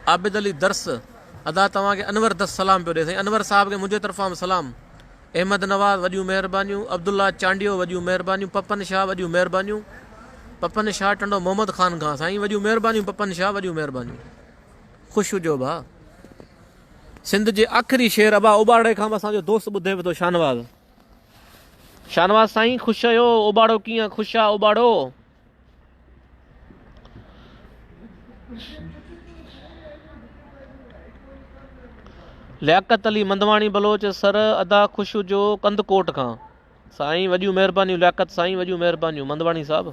عابد علي درس ادا توهان کي انور درس سلام پيو ڏي سائين انور صاحب کي منهنجي طرفان به سلام. احمد نواز وڏيون مهربانيون. عبدالله چانڊيو وڏيون مهربانيون. پپن شاهه وڏيون مهربانيون. پپن شاهه ٽنڊو محمد خان کان سائين وڏيون مهربانيون پپن شاهه وڏيون مهربانيون. خوش هجو ڀاء. سنڌ جي آخري شعر ابا اوٻاڙي کان به اسان جو دوست ٻڌي پيو ٿو شاهنواز. شاهنواز سائين خوش آهيو اوٻاڙو ڪيئن خوش آ اوٻاڙو. لياقت علي مندواڻي بلوچ سر ادا خوش هجو ڪنڌڪوٽ کان سائين وڏيون مهربانيون لياقت سائين وڏيون مهربانيون مندواڻي صاحب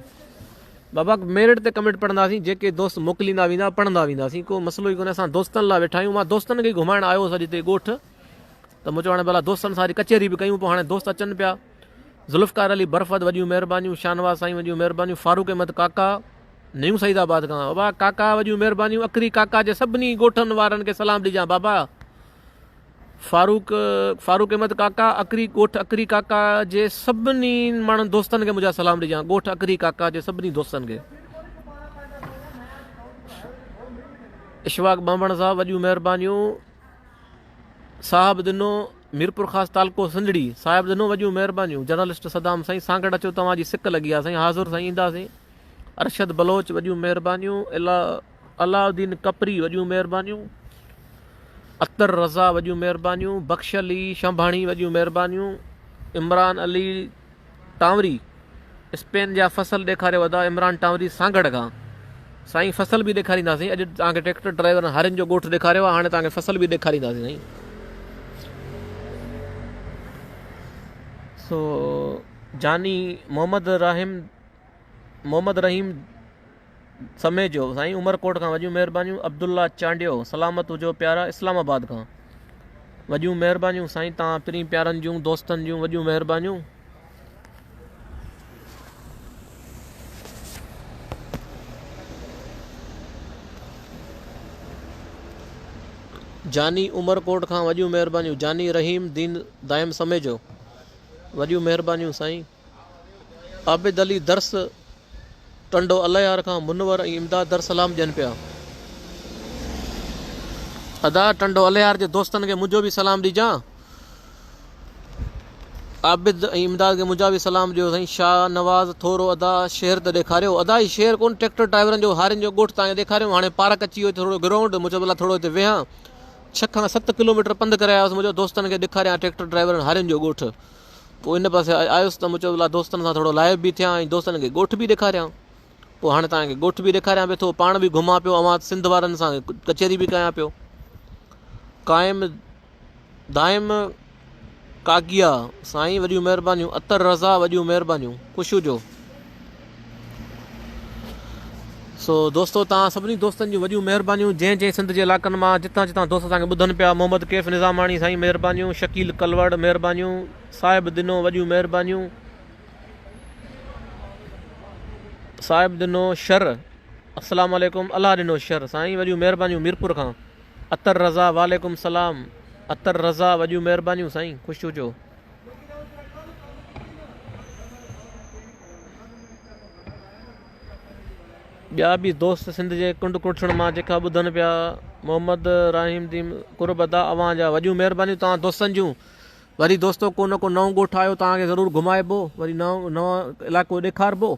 بابا ميرٽ تي ڪمينٽ پڙهنداسين جيڪي دوست موڪليندا ويندا پڙهندا وينداسين ڪو مسئلو ئي ڪونهي اسان دوستن لاء ويٺا آهيون مان دوستن کي گهمائڻ آيو هوس اڄ هتي ڳوٺ ته مون چيو هاڻي ڀلا دوستن سان ڪچهري به ڪيون پوء هاڻي دوست اچن پيا ذوالفقار علي برفت وڏيون مهربانيون شاهنواز سائين وڏيون مهربانيون فاروق احمد ڪاڪا نيو سعيد آباد کان بابا ڪاڪا وڏيون مهربانيون اکري ڪاڪا جي سڀني ڳوٺن وارن کي سلام ڏجان بابا فاروق فاروق احمد ڪاڪا اکري ڳوٺ اکري ڪاڪا جي سڀني ماڻهن دوستن کي منهنجا سلام ڏجان ڳوٺ اکري ڪاڪا جي سڀني دوستن کي اشفاق ٻانڀڻ صاحب وڏيون مهربانيون صاحب ڏنو ميرپورخاص تعلقو سنڌڙي صاحب ڏنو وڏيون مهربانيون جرنلسٽ صدام سائين سانگهڙ اچو توهان جي سڪ لڳي آ سائين حاضر سائين اينداسين ارشد بلوچ وڏيون مهربانيون علاء الدين ڪپري وڏيون مهربانيون اختر رضا وڏيون مهربانيون بخش علي شنڀاڻي وڏيون مهربانيون عمران علي ٽانوري اسپين جا فصل ڏيکاريو ادا عمران ٽانوري سانگهڙ کان سائين فصل به ڏيکارينداسين اڄ توهان کي ٽريڪٽر ڊرائيور هارين جو ڳوٺ ڏيکاريو آهي هاڻي توهان کي فصل به ڏيکارينداسين سائين سو جاني محمد رحيم محمد رحيم سميجو سائين عمرڪوٽ کان وڏيون مهربانيون عبدالله چانڊيو سلامت هجو پيارا اسلام آباد کان وڏيون مهربانيون سائين توهان پرين پيارن جون دوستن جون وڏيون مهربانيون جاني عمرڪوٽ کان وڏيون مهربانيون جاني رحيم دين دائم سميجو وڏيون مهربانيون سائين عابد علي درس ٽنڊو الهيار کان منور ۽ امداد در سلام ڏين پيا. ادا ٽنڊو الهيار جي دوستن کي منهنجو به سلام ڏجان. عابد ۽ امداد کي منهنجا به سلام ڏيو سائين شاهه نواز ٿورو ادا شهر ته ڏيکاريو ادا هي شهر ڪون ٽريڪٽر ڊرائيورن جو هارين جو ڳوٺ تان ڏيکاريو هاڻي پارڪ اچي ويو ٿورو گرائونڊ مون چيو ڀلا ٿورو هتي ويهان 6 کان 7 ڪلوميٽر پنڌ ڪري آيس مون چيو دوستن کي ڏيکاريان ٽريڪٽر ڊرائيورن هارين جو ڳوٺ پوء ان پاسي آيس ته مون چيو ڀلا دوستن سان ٿورو لائيو به ٿيان ۽ دوستن کي ڳوٺ به ڏيکاريان. پوء هاڻي توهان کي ڳوٺ به ڏيکاريان پيو ٿو پاڻ به گهمان پيو اوهان سنڌ وارن سان ڪچهري به ڪيان پيو. قائم دائم ڪاگيا سائين وڏيون مهربانيون عطر رضا وڏيون مهربانيون خوش هجو. سو دوستو توهان سڀني دوستن جون وڏيون مهربانيون جنهن جنهن سنڌ جي علائقن مان جتان جتان دوست اسان کي ٻڌن پيا محمد ڪيف نظاماڻي سائين مهربانيون شڪيل ڪلوڙ مهربانيون صاحب ڏنو وڏيون مهربانيون صاحب ڏنو شر السلام عليڪم الله ڏنو شر سائين وڏيون مهربانيون ميرپور کان عطر رضا وعليڪم السلام عطر رضا وڏيون مهربانيون سائين خوش هجو ٻيا به دوست سنڌ جي ڪنڊ ڪڙڇڻ مان جيڪا ٻڌن پيا محمد راهيم ديم قرب ادا اوهان جا وڏيون مهربانيون توهان دوستن جون وري دوستو ڪو نه ڪو نئون ڳوٺ آيو توهان کي ضرور گهمائبو وري نئون نئون علائقو ڏيکاربو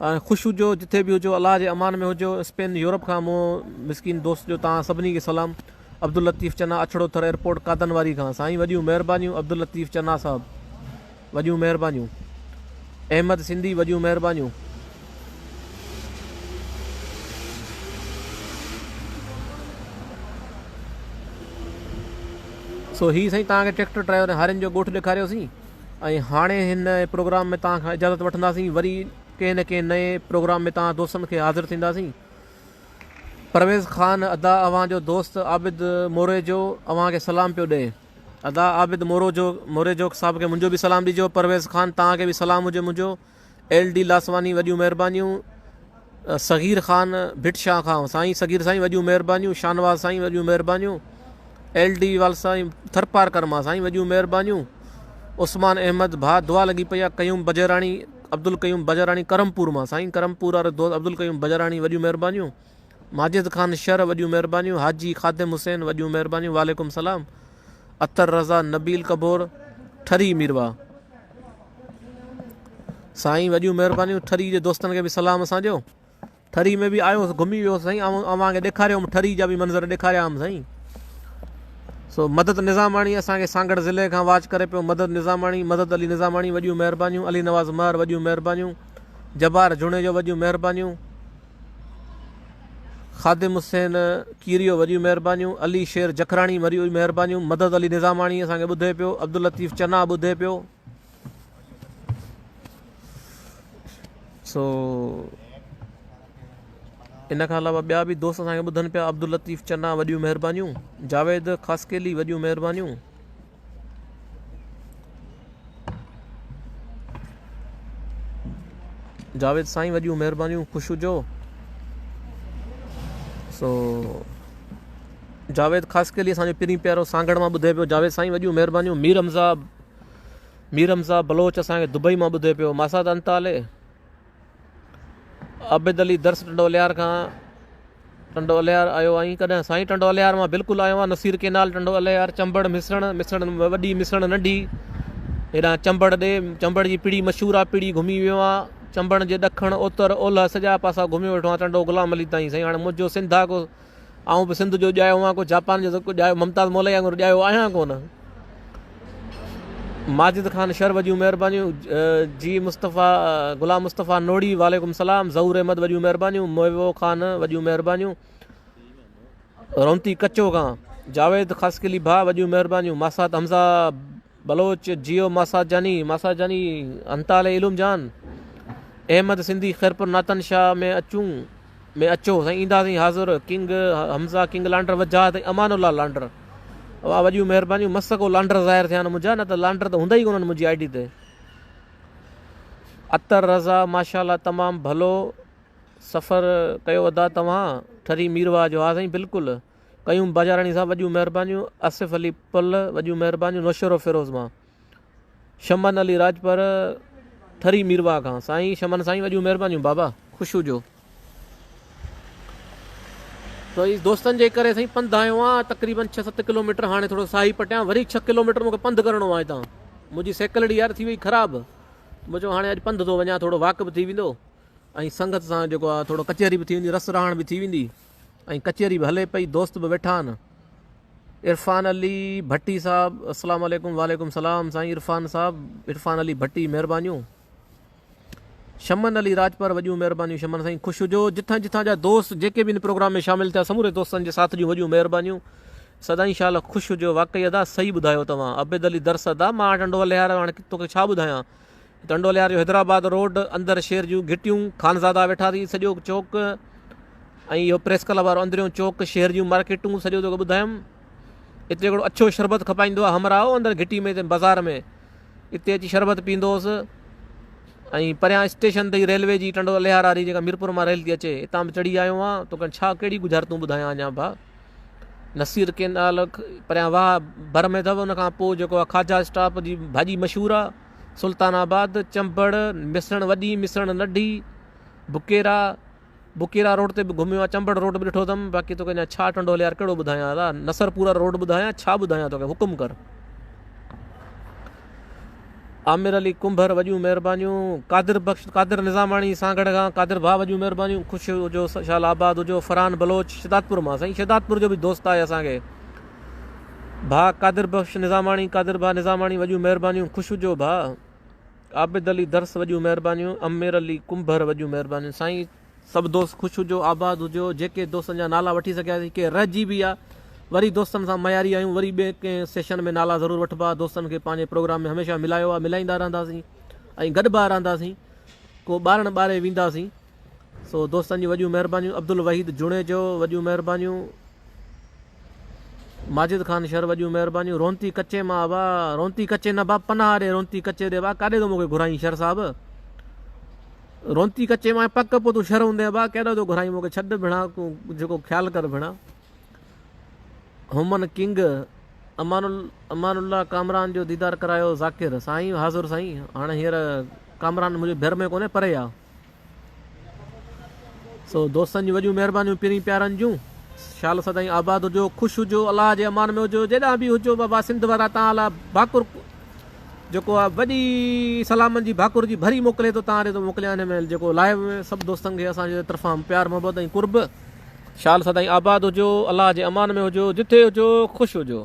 ۽ خوش هجو جتي به هجو الله جي امان ۾ هجو اسپين يورپ کان مون مسڪين دوست جو توهان سڀني کي سلام عبداللطيف چنا اڇڙو ٿر ايئرپورٽ قادن واري کان سائين وڏيون مهربانيون عبداللطيف چنا صاحب وڏيون مهربانيون احمد سنڌي وڏيون مهربانيون. سو هي سائين توهان کي ٽريڪٽر ڊرائيور ۽ هارين جو ڳوٺ ڏيکاريوسين ۽ هاڻي هن پروگرام ۾ توهان کان اجازت وٺنداسين وري ڪنهن نه ڪنهن نئين پروگرام ۾ توهان دوستن کي حاضر ٿينداسين پرويز خان ادا اوهان جو دوست عابد موريجو اوهان کي سلام پيو ڏئي. ادا عابد مورو موريجو صاحب کي منهنجو به سلام ڏجو پرويز خان توهان کي به سلام هجي منهنجو ايل ڊي لاسواني وڏيون مهربانيون صغير خان ڀٽ شاهه کان سائين صغير سائين وڏيون مهربانيون شاهنواز سائين وڏيون مهربانيون ايل ڊي وال سائين ٿرپارڪر مان سائين وڏيون مهربانيون عثمان احمد ڀاء دعا لڳي پئي آ قيوم بجراڻي عبدالقيوم بجراڻي ڪرمپور مان سائين ڪرمپور وارو دوست عبدالقيوم بجراڻي وڏيون مهربانيون ماجد خان شر وڏيون مهربانيون حاجي خادم حسين وڏيون مهربانيون وعليڪم سلام اطهر رضا نبيل ڪبور ٺري ميرواهه سائين وڏيون مهربانيون ٺري جي دوستن کي به سلام اسان جو ٺري ۾ به آيو هوس گهمي ويو سائين اوهان کي ڏيکاريو هوم ٺري جا به منظر ڏيکاريا هوم سائين سو مدد نظاماڻي اسان کي سانگهڙ ضلعي کان واچ ڪري پيو مدد نظاماڻي مدد علي نظاماڻي وڏيون مهربانيون علي نواز مهر وڏيون مهربانيون جبار جوڻيجو وڏيون مهربانيون خادم حسين ڪيريو وڏيون مهربانيون علي شير جکراڻي وڏيون مهربانيون مدد علي نظاماڻي اسان کي ٻڌي پيو عبداللطيف چنا ٻڌي پيو سو ان کان علاوه ٻيا به دوست اسان کي ٻڌن پيا عبداللطيف چنا وڏيون مهربانيون جاويد خاصخيلي وڏيون مهربانيون جاويد سائين وڏيون مهربانيون خوش هجو سو جاويد خاصخيلي اسان جو پرين پيارو سانگهڙ مان ٻڌي پيو جاويد سائين وڏيون مهربانيون مير حمزه مير حمزه بلوچ اسان کي دبئي مان ٻڌي پيو ماسات انتالي عابد علي درس ٽنڊو الهيار کان ٽنڊو الهيار آيو آهين ڪڏهن سائين ٽنڊو الهيار مان بلڪل آيو آهيان نصير ڪينال ٽنڊو الهيار چمبڙ مسڻ مسڻ وڏي مسڻ ننڍي هيڏانهن چمبڙ ڏي چمبڙ جي پڙي مشهور آهي پڙي گهمي ويو آهيان چمبڙ جي ڏکڻ اتر اولهه سڄا پاسا گهميو ويٺو آهيان ٽنڊو غلام علي تائين سائين هاڻي منهنجو سنڌ آ ڪو آئون به سنڌ جو ڄايو آهيان ڪو جاپان جو ڪو ڄايو ممتاز مولائي وانگر ڄايو آهيان ڪونه. ماجد خان شر وڏيون مهربانيون جي مصطفيٰ غلام مصطفيٰ نوڙي وعليڪم سلام ظهور احمد وڏيون مهربانيون مويو خان وڏيون مهربانيون رونتي ڪچو کان جاويد خاصخيلي ڀاء وڏيون مهربانيون ماسات حمزه بلوچ جيو ماسات جاني ماسات جاني انتال علم جان احمد سنڌي خيرپور ناتن شاهه ۾ اچون ۾ اچو سائين اينداسين حاضر ڪنگ حمزه ڪنگ لانڊر وجاهت ۽ امان الله لانڊر اوهان وڏيون مهربانيون مس ڪو لانڊر ظاهر ٿيا آهن منهنجا نه ته لانڊر ته هوندا ئي ڪونهن منهنجي I D تي اطهر رضا ماشاءالله تمام ڀلو سفر ڪيو ادا توهان ٺري ميرواهه جو ها سائين بلڪل قيوم باجاراڻي صاحب وڏيون مهربانيون آصف علي پل وڏيون مهربانيون نوشهروفيروز مان شمن علي راڄپر ٺري ميرواهه کان سائين شمن سائين وڏيون مهربانيون بابا خوش هجو. سو هي دوستن جي ڪري سائين پنڌ آيو آهيان تقريبن 6 7 ڪلوميٽر هاڻي ٿورو ساهي پٽيان وري 6 ڪلوميٽر مونکي پنڌ ڪرڻو آهي هتان منهنجي سائيڪل يار ٿي وئي خراب مون چيو هاڻي اڄ پنڌ ٿو وڃان ٿورو واڪ به ٿي ويندو ۽ سنگت سان جيڪو آهي ٿورو ڪچهري به ٿي ويندي رس رهاڻ به ٿي ويندي ۽ ڪچهري به هلي پئي دوست به ويٺا آهن عرفان علي ڀٽي صاحب السلام عليڪم وعليڪم سلام سائين عرفان صاحب عرفان علي ڀٽي مهربانيون شمن علي راڄپر وڏيون مهربانيون شمن سائين خوش هجو جتان جتان جا دوست جيڪي به ان پروگرام ۾ شامل ٿيا سموري دوستن جي ساٿ جون وڏيون مهربانيون سدائين شال خوش هجو واقعي ادا صحيح ٻڌايو توهان عبد علي درس ادا مان ٽنڊو الهيار هاڻي توکي ڇا ٻڌايان ٽنڊو الهيار جو حيدرآباد روڊ اندر شهر جون گهٽيون خانزادا ويٺا ٿي سڄو چوڪ ۽ اهو پريس ڪلب وارو اندريون چوڪ شهر جون مارڪيٽون سڄو توکي ٻڌايم اتي هڪڙو اڇو شربت کپائيندو آهي همراهه اندر گهٽي ۾ بازار ۾ اتي اچي شربت پيئندو هوس ۽ پريان اسٽيشن تي ريلوي جي ٽنڊو الهيار واري جيڪا ميرپور مان ريل ٿي اچي اتان به چڙهي آيو آهيان توکي ڇا ڪهڙي ڳجهارتون ٻڌايان اڃا ڀا نصير ڪينال پريان واهه ڀر ۾ اٿو ان کان پوء جيڪو آهي خواجا اسٽاپ جي ڀاڄي مشهور آهي سلطان آباد چمبڙ مسڻ وڏي مسڻ ننڍي بڪيرا بڪيرا روڊ تي به گهميو آهيان چمبڙ روڊ به ڏٺو اٿم باقي توکي اڃا ڇا ٽنڊو الهيار ڪهڙو ٻڌايان ادا نصرپور وارو روڊ ٻڌايان ڇا ٻڌايان توکي حڪم ڪر عامر علي ڪنڀر وڏيون مهربانيون قادر بخش قادر نظاماڻي سانگهڙ کان قادر ڀاء وڏيون مهربانيون خوش هجو شال آباد هجو فرحان بلوچ شهدادپور مان سائين شهدادپور جو به دوست آهي اسان کي ڀاء قادر بخش نظاماڻي قادر ڀاء نظاماڻي وڏيون مهربانيون خوش هجو ڀاء عابد علي درس وڏيون مهربانيون امير علي ڪنڀر وڏيون مهربانيون سائين سڀ دوست خوش هجو آباد هجو جيڪي دوستن جا نالا وٺي سگهياسين ڪي رهجي به ويا وري دوستن سان مياري آهيون وري ٻئي ڪنهن سيشن ۾ نالا ضرور وٺبا دوستن کي پنهنجي پروگرام ۾ هميشه ملايو آهي ملائيندا رهنداسين ۽ گڏبا رهنداسين ڪو ٻارڻ ٻاري وينداسين سو دوستن جون وڏيون مهربانيون عبدالوحيد جوڻيجو وڏيون مهربانيون ماجد خان شر وڏيون مهربانيون رونتي ڪچي مان ابا رونتي ڪچي نه با پناهه ڏي رونتي ڪچي ڏي با ڪاڏي ٿو مونکي گهرائين شر صاحب. رونتي ڪچي مان پڪ پوء تون شھر هوندين ابا ڪيڏو ٿو گهرائين مونکي ڇڏ ڀيڻا تون جيڪو خيال ڪر ڀيڻا هومن ڪنگ امان امان الله ڪامران جو ديدار ڪرايو ذاڪر سائين حاضر سائين هاڻي هينئر ڪامران منهنجي ڀر ۾ ڪونهي پري آ سو دوستن جون وڏيون مهربانيون پرين پيارن جون شال سدائين آباد هجو خوش هجو الله جي امان ۾ هجو جيڏانهن به هجو بابا سنڌ وارا توهان لاء ڀاڪر جيڪو آ وڏي سلامن جي ڀاڪر جي ڀري موڪلي ٿو توهان ڏي ٿو موڪليان هن مهل جيڪو لائيو ۾ سڀ دوستن کي اسان جي طرفان پيار محبت ۽ قرب شال سدائين آباد هجو الله جي امان ۾ هجو جٿي هجو خوش هجو.